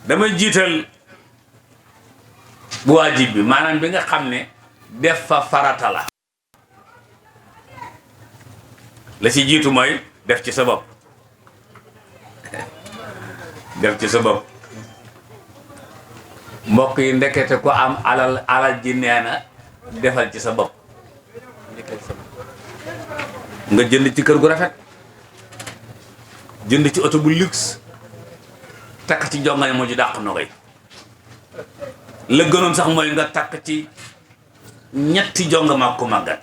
dama jiital bu waajib bi maanaam bi nga xam ne def fa farata la ci jiitu mooy def ci sa bopp def ci sa bopp mbokk yi ndekete ko am alal ji nee na defal ci sa bopp nga jënd ci kër gu rafet jënd ci oto bu luxe takk ci jongane moo ju dàq nogay la gënoon sax mooy nga takk ci ñetti jongama ku màggat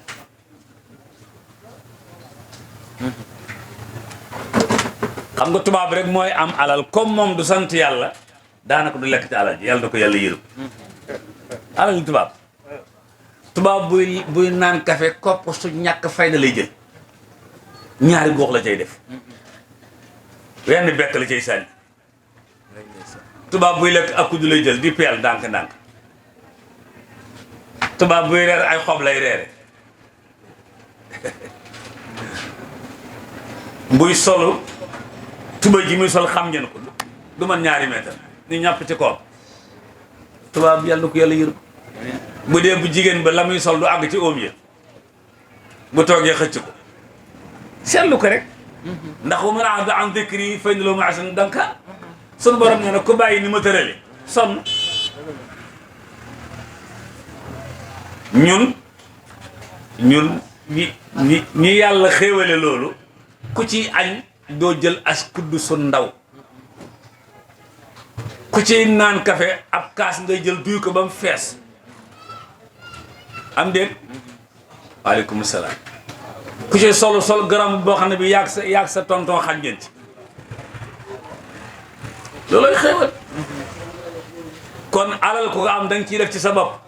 xam nga tubaab rek mooy am alal comme moom du sant yàlla daanaka du lekk ci alal ji yàlla na ko yàlla yërëm alal ni tubaab buy naan café kopp su ñàkk fayda lay jël ñaari góox la cay def wenn bekk la cay sànni tubaab buy lekk ak kuddu lay jël di peel ndànk-ndànk tubaab buy reer ay xob lay reere buy solu tuba ji muy sol xam ngeen ko du man ñaari mètre ni ñàpp ci koom tubaab yàlla na ko yàlla yërëm bu dee bu jigéen ba la muy sol du àgg ci oom ya bu toogee xëcc ko seetlu ko rek ndax wa man a'rada an dhikri fa inna lahu ma'ishatan danka sunu borom nee na ku bàyyi ni ma tërale sonn ñun ñi yàlla xéewale loolu ku ci añ doo jël as kudd su ndaw ku ci naan café ab kaas ngay jël duy ko ba mu fees am déet waaleykum salaam ku ci sol garam boo xam ne bi yaag sa tonton xaj ngeen ci looloy xéewal kon alal ku ko am danga ciy def ci sa bopp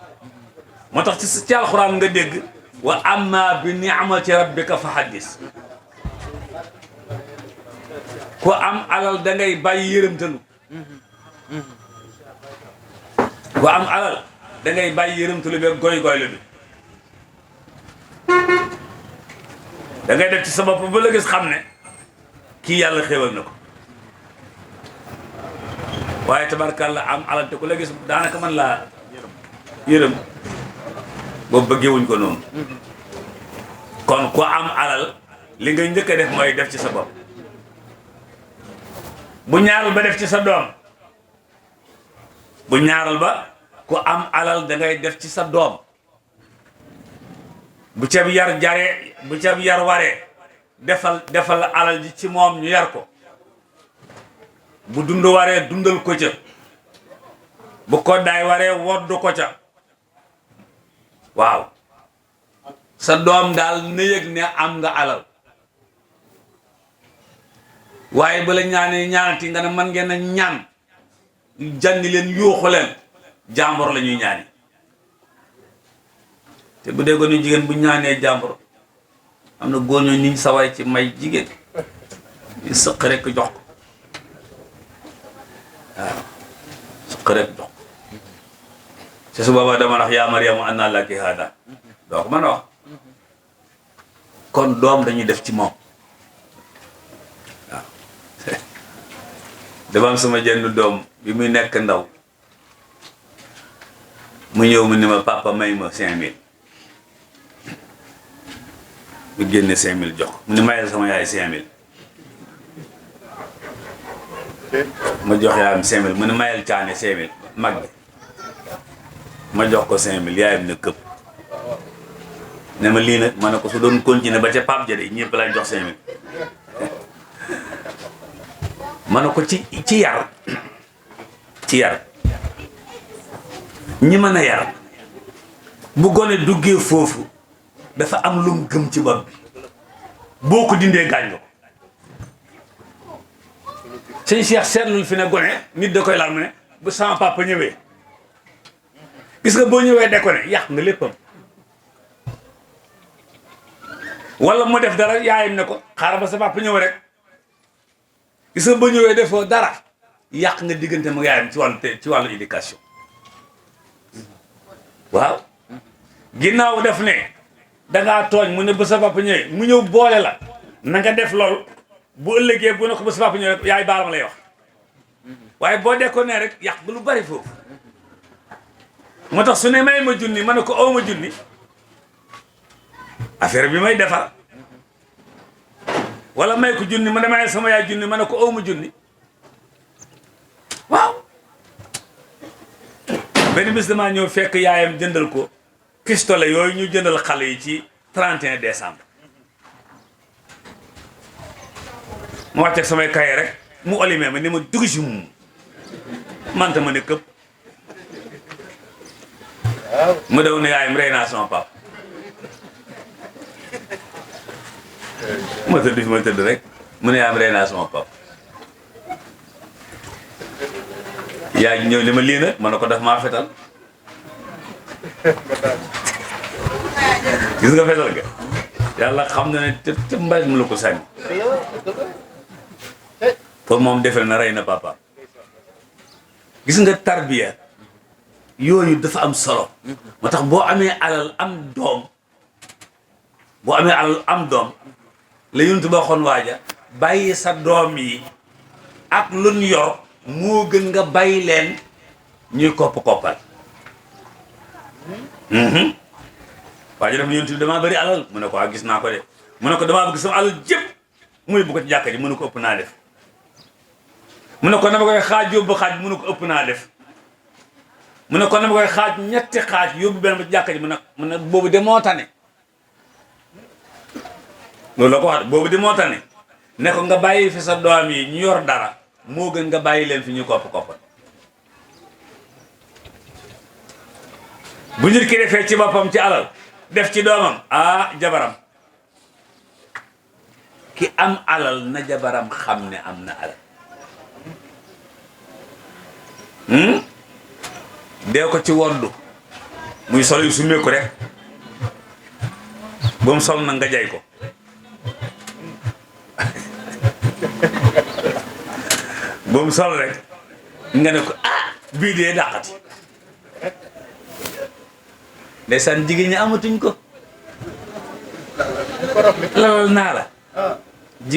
moo tax ci alxuraan nga dégg wa amma bi ni'mati rabbika fa haddis ku am alal da ngay bàyyi yërëmtalu ku am alal da ngay bàyyi yërëmtalu bi goy-goylu bi da ngay def ci sa bopp ba la gis xam ne kii yàlla xéewal na ko waaye tabarkàlla am alal te ku la gis daanaka man laa yërëm boobu bëggewuñ ko noonu kon ku am alal li nga njëkk a def mooy def ci sa bopp bu ñaaral ba def ci sa doom bu ñaaral ba ku am alal da ngay def ci sa doom bu ca yar jaree bu ca yar waree defal alal ji ci moom ñu yar ko bu dund waree dundal ko ca bu koddaay waree woddu ko ca waaw sa doom daal na yëg ne am nga alal waaye bala ñaanee ñaanati nga ne man ngeen a ñaan jànni leen yuuxu leen jàmbur la ñuy ñaani te bu dee ko ñu jigéen bu ñaanee jàmbur am na góor ñoo niñ saway ci may jigéen ñu sëq rek jox ko waaw sëq rek jox ko ci su boobaa dama wax yaa Maryamu annaa laki haada doo ko mën a wax kon doom dañuy def ci moom waaw dama am sama jenn doom bi muy nekk ndaw mu ñëw mu ni ma papa may ma 5000 mu génne 5000 jox mu ni mayal sama yaay 5000 ma jox yaayam 5000 mu ni mayal caane 5000 mag bi ma jox ko 5000 yaayam ne këpp ne ma lii nag ma ne ko su doon continuer ba ca pap ja de ñëpp laay jox 5000 ma ne ko ci yar ñi mën a yar bu gone duggee foofu dafa am lu mu gëm ci bopp bi boo ko dindee gaañ nga ko sëñ Cheikh seetlul fi ne gone nit da koy laal mu ne bu sama papa ñëwee gis nga boo ñëwee de ko ne yàq nga léppam wala mu def dara yaayam ne ko xaaral ba sa papa ñëw rek gis nga boo ñëwee defoo dara yàq nga diggante mu yaayam ci wàllu éducation waaw ginnaaw def ne dangaa tooñ mu ne ba sa papa ñëwee mu ñëw boole la na nga def lool bu ëllëgee bu ne ko ba sa papa ñëwee yaay baal ma lay wax waaye boo déconné rek yàq lu bari foofu moo tax su ne may ma junni ma ne ko aw ma junni affaire bi may defar wala may ko junni ma ne may sama yaay junni ma ne ko aw ma junni waaw benn bis damaa ñëw fekk yaayam jëndal ko pistolet yooyu ñu jëndal xale yi ci 31 décembre ma wàcceeg samay kaye rek mu olimee ma ni ma dugg si mu manta ma ne këpp ma daw ne yaayam rey naa sama pap ma tëdd fi ma tëdd rek mu ne yaayam rey naa sama pap yaa ñëw li ma lii nag ma ne ko daf maa fetal gis nga fetal ga yàlla xam na ne te mbay mu la ko sànni pour moom defel na rey na papa gis nga tarbiya yooyu dafa am solo moo tax boo amee alal am doom boo amee alal am doom la yuntu ba xoon waaja bàyyi sa doom yi ak luñ yor moo gën nga bàyyi leen ñuy kopp-koppal waaja def na yuntu bi damaa bëri alal mu ne ko gis naa ko de mu ne ko damaa bëgg sama alal jëpp muy bu ko ci jàkka ji mu ne ko ëpp naa def mu ne ko dama koy xaaj yóbbu xaaj mu ne ko ëpp naa def mu ne ko dama koy xaaj ñetti xaaj yóbbu benn ba ci jàkka ji mu ne boobu de moo tane loolu la ko wax boobu de moo tane ne ko nga bàyyi fi sa doom yi ñu yor dara moo gën nga bàyyi leen fi ñu kopp-koppal bu nit ki defee ci boppam ci alal def ci doomam jabaram ki am alal na jabaram xam ne am na alal dee ko ci woddu muy sol yu su meeku rek ba mu sol na nga jay ko ba mu sol rek nga ne ko bii dee dàqati ndeysaan jigéen ñi amatuñ ko lalal naa la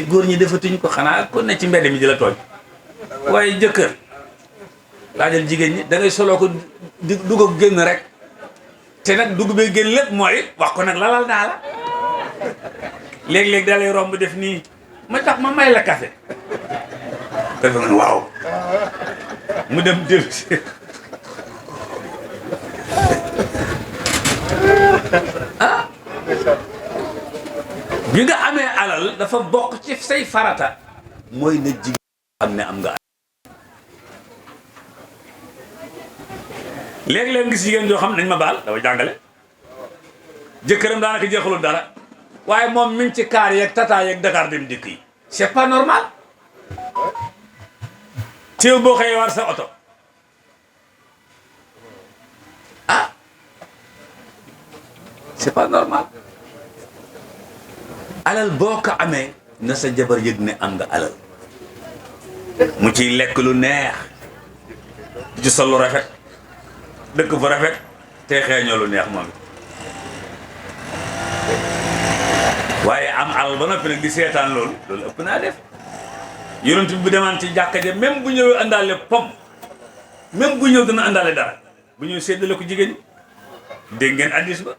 góor ñi defatuñ ko xanaa ko ne ci mbedd mi di la tooñ waaye jëkkër laajal jigéen ñi da ngay soloo ko dugg ak génn rek te nag dugg bee génn lépp mooy wax ko nag lalal naa la léeg-léeg da lay romb def nii ma tax ma may la café te dafa nga waaw mu dem dellu si bi nga amee alal dafa bokk ci say farata mooy na jigéen xam ne am nga alal léeg-léeg gis jigéen joo xam nañ ma baal dafa jàngale jëkkëram daanaka jeexalul dara waaye moom mi ngi ci kaar yeeg tata yeeg Dakar dem dikk yi c'est pas normal teew boo xëyee war sa oto c'est pas normal alal boo ko amee na sa jabar yëg ne am nga alal mu ciy lekk lu neex ci sol lu rafet dëkk fa rafet te xeeñoo lu neex moom waaye am alal ba noppi nag di seetaan loolu ëpp naa def yonent bi bu demaan ci jàkka ja même bu ñëwee àndaale pom même bu ñëw dana àndaale dara bu ñëw séddale ko jigéen ñi dégg ngeen addis ba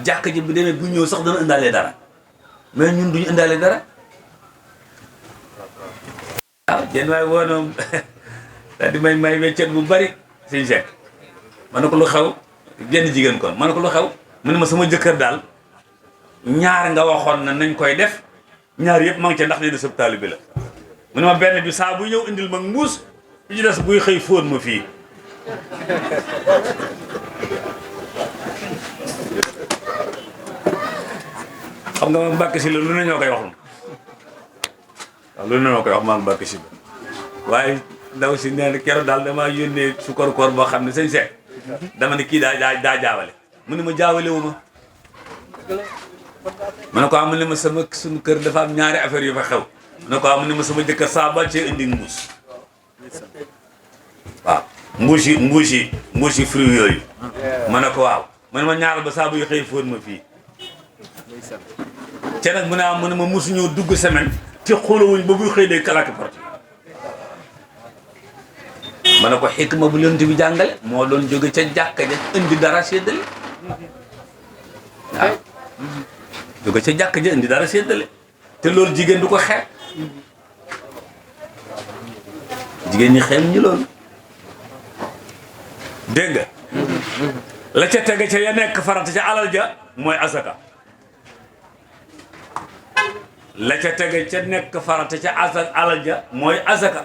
jàkka ji bu demee bu ñëw sax dana àndaale dara mais ñun duñu àndaale dara waaw jenn waaye woonoom daal di may weccet bu bari siñ sekk ma ne ko lu xew jenn jigéen kon ma ne ko lu xew mu ne ma sama jëkkër daal ñaar nga waxoon na nañ koy def ñaar yëpp ma ngi ca ndax ne de sab taalibe la mu ne ma benn bi saa bu ñëw indil ma mbuus bi ci des buy xëy fóon ma fii xam nga ma Mbàkke si la lu ne ñoo koy wax waaw lu ne ñoo koy wax maa Mbàkke si la waaye ndaw si nee na keroog daal damaa yónnee sukar koor boo xam ne sëñ Seck dama ne kii daa jaawale mu ne ma jaawale wu ma ne ko am ne ma suñu kër dafa am ñaari affaire yu fa xew ma ne ko am ne ma sama jëkkër saa ba cee indi mbuus waaw mbuus yi fruit yooyu ma ne ko waaw ma ne ma ñaar ba saa bu yu xëy fóon ma fii te nag mu ne ma mosuñoo dugg semaine te xoolawuñ ba buy xëy day kalaaki porte ma ne ko xikma bu Yonent bi jàngale moo doon jóge ca jàkka ja indi dara séddale waaw jóge ca jàkka ja indi dara séddale te loolu jigéen du ko xeeb jigéen ñi xeeb ñu loolu dégg nga la ca tege ca ya nekk farata ca alal ja mooy asaka la ca tege ca nekk farata ca alal ja mooy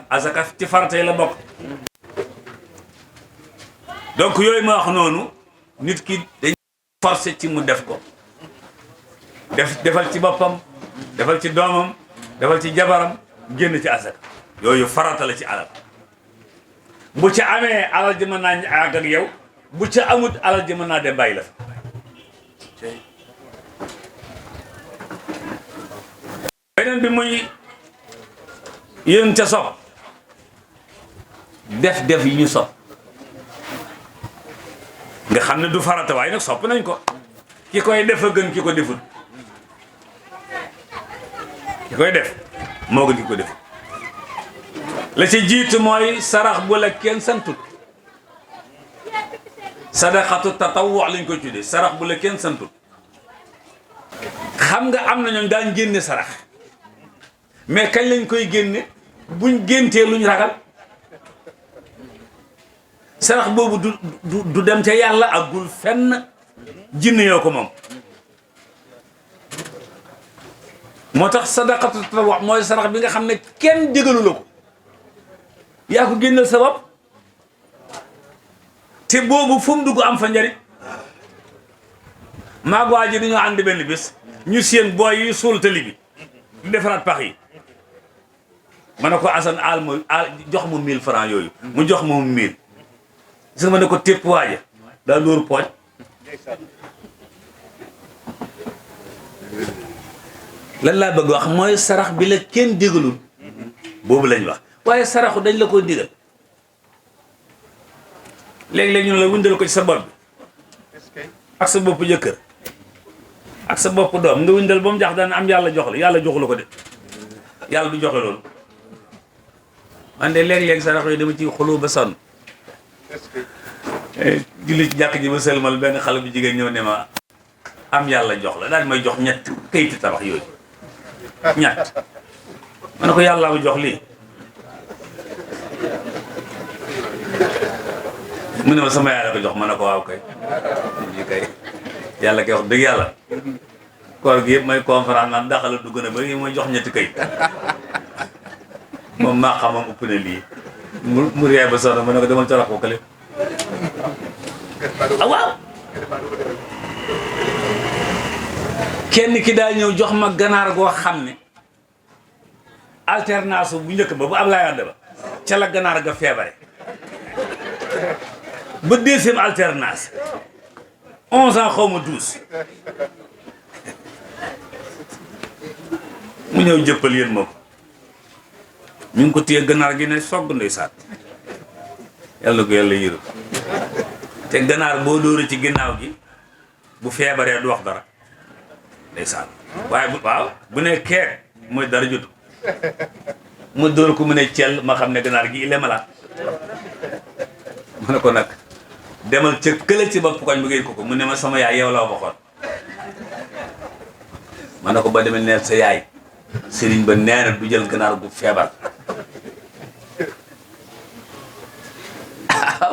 asaka ci farata yi la bokk donc yooyu ma wax noonu nit ki dañ forcé ci mu def ko defal ci boppam defal ci doomam defal ci jabaram génn ci asaka yooyu farata la ci alal bu ca amee alal ji mën naa àgg ak yow bu ca amut alal ji mën naa dem bàyyi la fa beneen bi muy yéen ca sopp def yi ñu sopp nga xam ne du farata waaye nag sopp nañ ko ki koy def a gën ki ko deful ki koy def moo gën ki ko deful la ci jiitu mooy sarax bu la kenn santut sadaqatu tatawwu lañ koy tuddee sarax bu la kenn santut xam nga am na ñoom daan génne sarax mais kañ lañ koy génne buñ géntee luñ ragal sarax boobu du dem ca yàlla agul fenn jinne yoo ko moom moo tax sadaqatu tatawwu mooy sarax bi nga xam ne kenn digalu la ko yaa ko génneel sa bopp te boobu fu mu dugg am fa njariñ maag waa ji dañoo ànd benn bés ñu seen booy yi suul tali bi di defaraat pax yi ma ne ko Assane jox ma 1000 francs yooyu mu jox ma 1000 gis nga ma ne ko tépp waaja daa dóor pooj lan laa bëgg wax mooy sarax bi la kenn digalul boobu lañ wax waaye saraxu dañ la ko digal léeg-léeg ñu la windal ko ci sa bopp bi ak sa bopp jëkkër ak sa bopp doom nga windal ba mu jax daan am yàlla jox la yàlla joxu la ko de yàlla du joxe loolu man de léeg-léeg saraxu yi dama ci xuloo ba sonn julli ci jàkk ji ba sëlmal benn xale bu jigéen ñëw ne ma am yàlla jox la daal di may jox ñett kayiti tabax yooyu ñett ma ne ko yàlla ma jox lii mu ne ma sama yàlla ko jox ma ne ko waaw kay ji kay yàlla kay wax dëgg yàlla koor gi yëpp may conférence naan daxala dugg na ba mooy jox ñetti kayit moom maa xamam ëpp na lii mu reey ba sonn ma ne ko demal ca rax ko kële waaw kenn ki daa ñëw jox ma ganaar goo xam ne alternance bu njëkk ba bu Ablaye Wade ba ca la ganaar ga feebare ba deuxième alternance 11 ans xaw ma 12 mu ñëw jëppal yéen ma ko mi ngi ko téye ganaar gi ne sogg ndeysaan yàlla ko yàlla yërëm te ganaar boo dóoree ci ginnaaw gi bu feebaree du wax dara ndeysaan waaye bu ne keek mooy dara jotu ma dóor ko mu ne cell ma xam ne ganaar gi il est malade ma ne ko nag demal ca kële ci bopp koñ bi ngeen ko mu ne ma sama yaay yow la waxoon ma ne ko ba demee neel sa yaay sëriñ ba nee na du jël ganaar gu feebar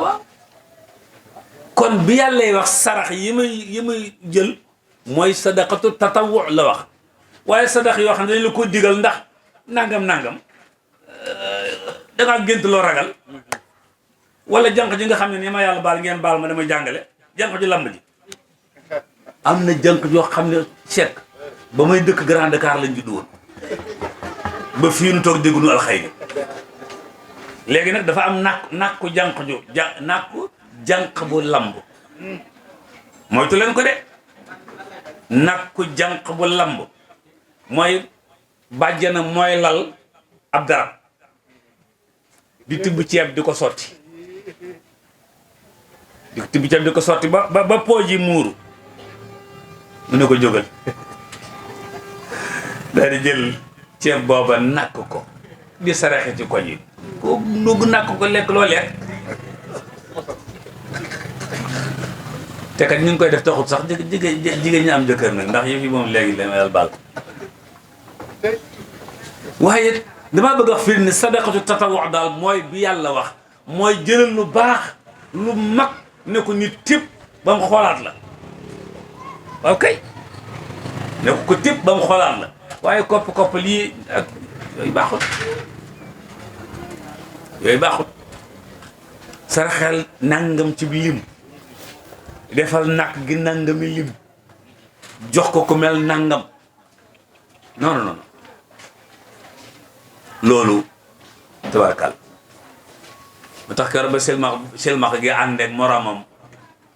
waaw kon bi yàllay wax sarax yi muy jël mooy sadaqatu tatawwu la wax waaye sadax yoo xam ne dañ la ko digal ndax nangam dangaa gént loo ragal wala jànq ji nga xam ne ni ma yàlla baal ngeen baal ma damay jàngale jànq ji lamb ji am na jànq joo xam ne Cheikh ba may dëkk Grand Dakar lañ juddu woon ba fii nu toog déggu nu alxayri léegi nag dafa am nàkku jànq ju nàkku jànq bu lamb moytu leen ko de nàkku jànq bu lamb mooy bàjjana mooy lal ab darab di tibb ceeb di ko sotti di ko sotti ba pooj yi muuru mu ne ko jógal daal di jël ceeb booba nàkk ko di saraxe ci koñ yi ko dugg nàkk ko lekk loo lekk te kat ñu ngi koy def taxut sax jigéen ñi am jëkkër nag ndax yëf yi moom léegi la mayal baal waaye damaa bëgg wax fii ne sadaqatu tatawu daal mooy bi yàlla wax mooy jëlal lu baax lu mag ne ko nit tépp ba mu xoolaat la waaw kay ne ko tépp ba mu xoolaat la waaye kopp lii ak yooyu baaxut saraxel nangam ci lim defal nak gi nangami lim jox ko ku mel nangam non loolu tabarkal mu tax keroog ba selmax gi ànd ak moromam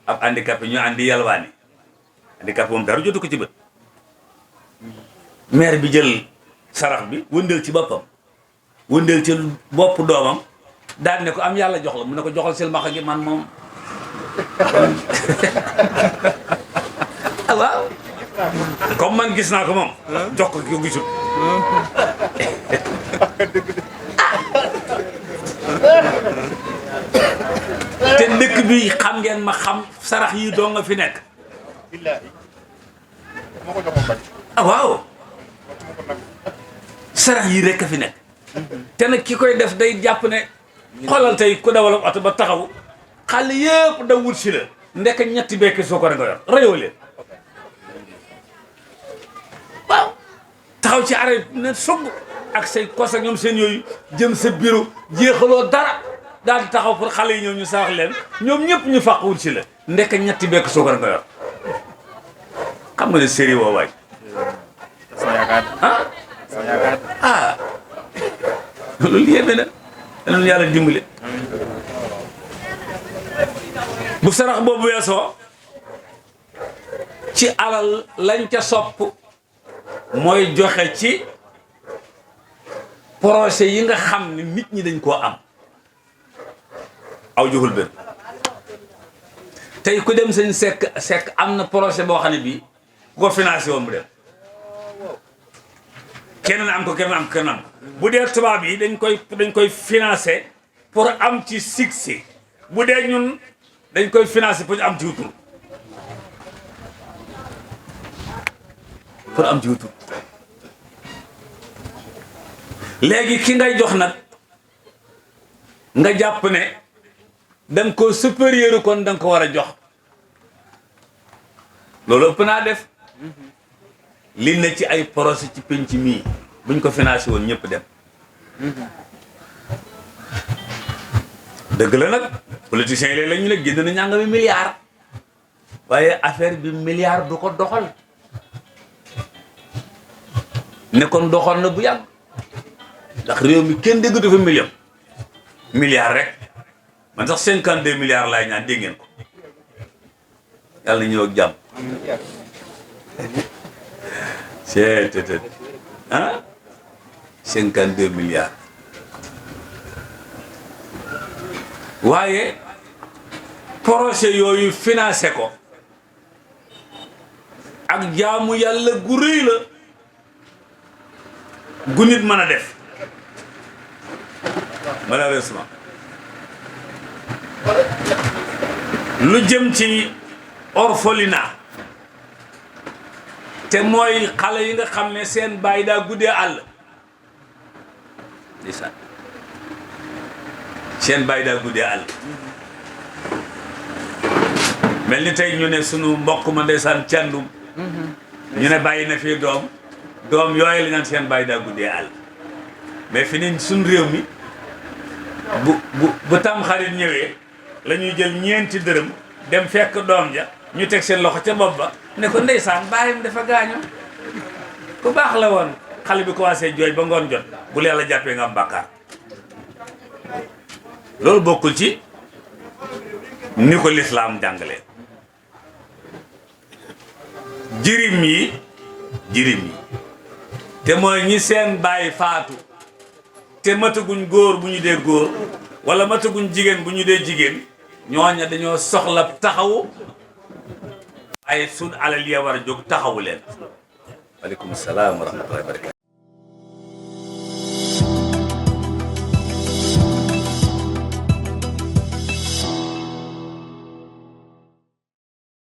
ab handicapé ñu àndi yalwaani handicapé moom dara jotu ko ci bët maire bi jël sarax bi wëndeel ci boppam wëndeel ci bopp doomam daal ne ko am yàlla jox la mu ne ko joxal selmax gi man moom ah waaw comme man gis naa ko moom jox ko ki ko gisul te dëkk bi xam ngeen ma xam sarax yi doo nga fi nekk ah waaw sarax yi rek a fi nekk te nag ki koy def day jàpp ne xoolal tey ku dawal oto ba taxaw xale yëpp da wut si la ndekk ñetti bekki soo ko nga yor rayoo leen waaw taxaw ci arrêt ne sogg ak say kos ak ñoom seen yooyu jëm sa bureau jeexaloo dara daal di taxaw pour xale yi ñëw ñu sarax leen ñoom ñëpp ñu fàq wut si la ndekk ñetti bekki soo ko nga yor xam nga ne série woo waay ah loolu yéeme na danañ yàlla dimbali bu sarax boobu weesoo ci alal lañ ca sopp mooy joxe ci projet yi nga xam ne nit ñi dañ koo am aw joxul benn tey ku dem sëñ sekk am na projet boo xam ne bii ku ko financé woon mu dem kenn am ko bu dee tubaab yi dañ koy financé pour am ci succès bu dee ñun dañ koy financé pour am ci wutur léegi ki ngay jox nag nga jàpp ne danga ko supérieur kon danga ko war a jox loolu ëpp naa def li na ci ay projet ci penc mii buñ ko financé woon ñëpp dem dëgg la nag politiciens yi léeg la ñu ne génn na ñàngami milliard waaye affaire bi milliard du ko doxal ne kon doxal na bu yàgg ndax réew mi kenn dégg dafa milliard rek man sax 52 milliards laay ñaan dégg ngeen ko yàlla na ñëw ak jàmm c'est ah 52 milliards waaye projet yooyu financé ko ak jaamu yàlla gu rëy la gu nit mën a def malheureusement lu jëm ci orphelinat te mooy xale yi nga xam ne seen baay daa guddee àll ndeysaan seen baay daa guddee àll mel ni tey ñu ne sunu mbokk ma ndeysaan càndum ñu ne bàyyi na fii doom yooyu la naan seen baay daa guddee àll mais fi ne suñ réew mi bu tam xarit ñëwee la ñuy jël ñeenti dërëm dem fekk doom ja ñu teg seen loxo ca bopp ba ne ko ndeysaan baayam dafa gaañu ku baax la woon xale bi commencé jooy ba ngoon jot bu la yàlla jàppee nga am bàkkaar loolu bokkul ci ni ko lislaam jàngalee jirim yi te mooy ñi seen baay faatu te mataguñ góor bu ñu dee góor wala mataguñ jigéen bu ñu dee jigéen ñooña dañoo soxla taxawu ay sun alal ya war a jóg taxawu leen. waaleykum salaam wa rahmatullahi wa barakatu